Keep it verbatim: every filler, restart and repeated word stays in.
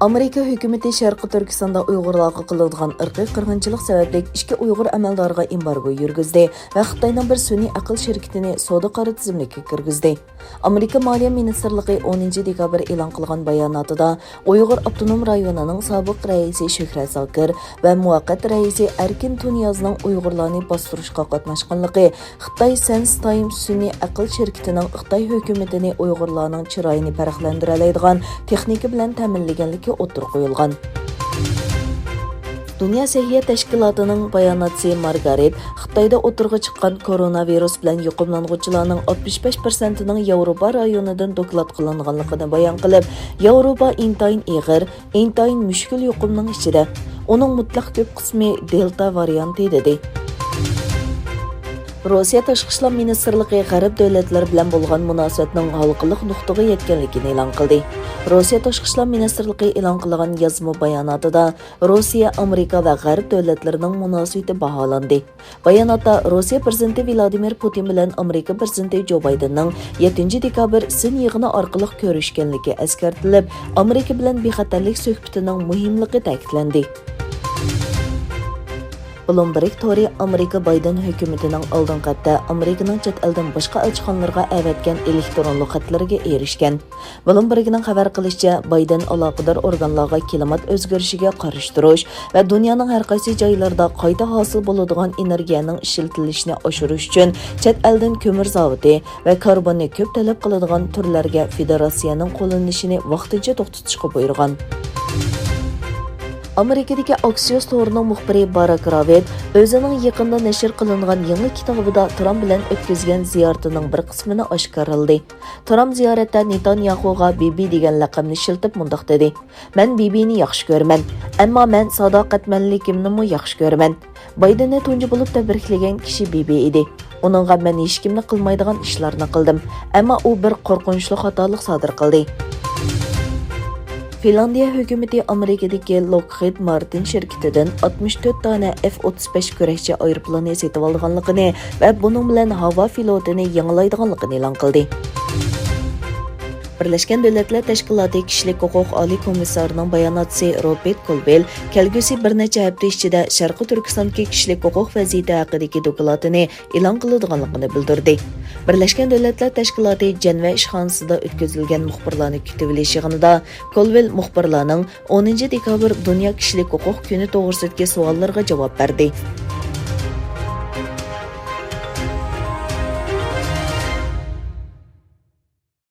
ئامېرىكا ھۆكۈمىتى شەرقىي تۈركىستاندا ئۇيغۇرلارغا قىلىنىدىغان ئىرقىي قىرغىنچىلىق سەۋەبلىك ئىككى ئۇيغۇر ئەمەلدارىغا ئېمبارگو يۈرگۈزدى ۋە خىتاينىڭ بىر سۈنئىي ئەقىل شىركىتىنى سودا قارا تىزىملىككە كىرگۈزدى. ئامېرىكا مالىيە مىنىستىرلىقى ئونىنچى دېكابىر ئېلان قىلغان باياناتىدا، ئۇيغۇر ئاپتونوم رايونىنىڭ سابىق رەئىسى شۆھرەت زاكىر ۋە مۇۋەققەت رەئىسى ئەركىن تۇنىيازنىڭ ئۇيغۇرلارنى باستۇرۇشقا قاتناشقانلىقى، خىتاي سەنستايم سۈنئىي ئەقىل شىركىتىنىڭ خىتاي ھۆكۈمىتىنى ئۇيغۇرلارنىڭ چىرايىنى پەرقلەندۈرەلەيدىغان تېخنىكا بىلەن تەمىنلىگەنلىكى ئوتتۇرىغا قويۇلغان. دۇنيا سەھىيە تەشكىلاتىنىڭ باياناتچىسى مارگارېت خىتايدا ئوتتۇرىغا چىققان كورونا ۋىرۇس بىلەن يۇقۇملانغۇچىلارنىڭ ئاتمىش بەش پىرسەنتىنىڭ ياۋروپا رايونىدىن دوكلات قىلىنغانلىقىنى بايان قىلىپ، ياۋروپا ئىنتايىن ئېغىر، ئىنتايىن مۈشكۈل يۇقۇمنىڭ ئىچىدە، ئۇنىڭ مۇتلەق كۆپ قىسمى دېلتا ۋارىيانتى، دېدى. روسىيە تاشقى ئىشلار مىنىستىرلىقى غەرب دۆلەتلىرى بىلەن بولغان مۇناسىۋەتنىڭ ھالقىلىق نۇقتىغا يەتكەنلىكىنى ئېلان قىلدى. روسىيە تاشقى ئىشلار مىنىستىرلىقى ئېلان قىلغان يازما باياناتىدا روسىيە، ئامېرىكا ۋە غەرب دۆلەتلىرىنىڭ مۇناسىۋىتى باھالاندى. باياناتتا روسىيە پىرېزىدېنتى ۋلادىمىر پۇتىن بىلەن ئامېرىكا پىرېزىدېنتى جو بايدېننىڭ يەتتىنچى دېكابىر سىن يىغىنى ئارقىلىق كۆرۈشكەنلىكى ئەسكەرتىلىپ، ئامېرىكا بىلەن بىخەتەرلىك سۆھبىتىنىڭ مۇھىملىقى تەكىتلەندى. بلومبېرگ تورى ئامېرىكا بايدېن ھۆكۈمىتىنىڭ ئالدىنقى ھەپتە ئامېرىكىنىڭ چەت ئەلدىن باشقا ئەلچىخانىلىرىغا ئەۋەتكەن ئېلېكترونلۇق خەتلىرىگە ئېرىشكەن. بلومبېرگنىڭ خەۋەر قىلىشىچە، بايدېن ئالاقىدار ئورگانلارغا كىلىمات ئۆزگىرىشىگە قارشى تۇرۇش ۋە دۇنيانىڭ ھەر قايسى جايلىرىدا قايتا ھاسىل بولىدىغان ئېنېرگىيەنىڭ ئىشلىتىلىشىنى ئاشۇرۇش ئۈچۈن چەت ئەلدىن كۆمۈر زاۋۇتى ۋە كاربوننى كۆپ تەلەپ قىلىدىغان تۈرلەرگە فېدېراتسىيەنىڭ قوللىنىشىنى ۋاقتىنچە توختىتىشقا بۇيرۇغان. ئامېرىكىدىكى ئاكسىيوس تورىنىڭ مۇخبىرى باراك راۋېت ئۆزىنىڭ يېقىندا نەشر قىلىنغان يېڭى كىتابىدا ترامپ بىلەن ئۆتكۈزگەن زىيارىتىنىڭ بىر قىسمىنى ئاشكارىلىدى. ترامپ زىيارەتتە نېتانياھۇغا بىبى دېگەن لەقەمنى ئىشلىتىپ مۇنداق دېدى: «مەن بىبىنى ياخشى كۆرىمەن، ئەمما مەن ساداقەتمەنلىكىمنىمۇ ياخشى كۆرىمەن.» بايدېننى تۇنجى بولۇپ تەبرىكلىگەن كىشى بىبى ئىدى. ئۇنىڭغا مەن ھېچكىمنى قىلمايدىغان ئىشلارنى قىلدىم، ئەمما ئۇ بىر قورقۇنچلۇق خاتالىق سادىر قىلدى. فىنلاندىيە ھۆكۈمىتى ئامېرىكىدىكى لوكخىد مارتىن شىركىتىدىن ئاتمىش تۆت دانە ئېف ئوتتۇز بەش كۈرەشچى ئايروپىلانى سېتىۋالىدىغانلىقىنى ۋە بۇنىڭ بىلەن ھاۋا فلوتىنى يېڭىلايدىغانلىقىنى ئېلان قىلدى. بىرلەشكەن دۆلەتلەر تەشكىلاتى كىشىلىك ھوقۇق ئالىي كومىسسارىنىڭ باياناتچىسى روبېرت كولۋىل كەلگۈسى بىر نەچچە ھەپتە ئىچىدە شەرقىي تۈركىستاندىكى كىشىلىك ھوقۇق ۋەزىيىتى ھەققىدىكى دوكلاتىنى ئېلان قىلىدىغانلىقىنى بىلدۈردى. بىرلەشكەن دۆلەتلەر تەشكىلاتى جەنۋە ئىشخانىسىدا ئۆتكۈزۈلگەن مۇخبىرلارنى كۈتۈۋېلىش يىغىنىدا كولۋىل مۇخبىرلارنىڭ ئونىنچى دېكابىر دۇنيا كىشىلىك ھوقۇق كۈنى توغرىسىدىكى سوئاللىرىغا جاۋاب بەردى.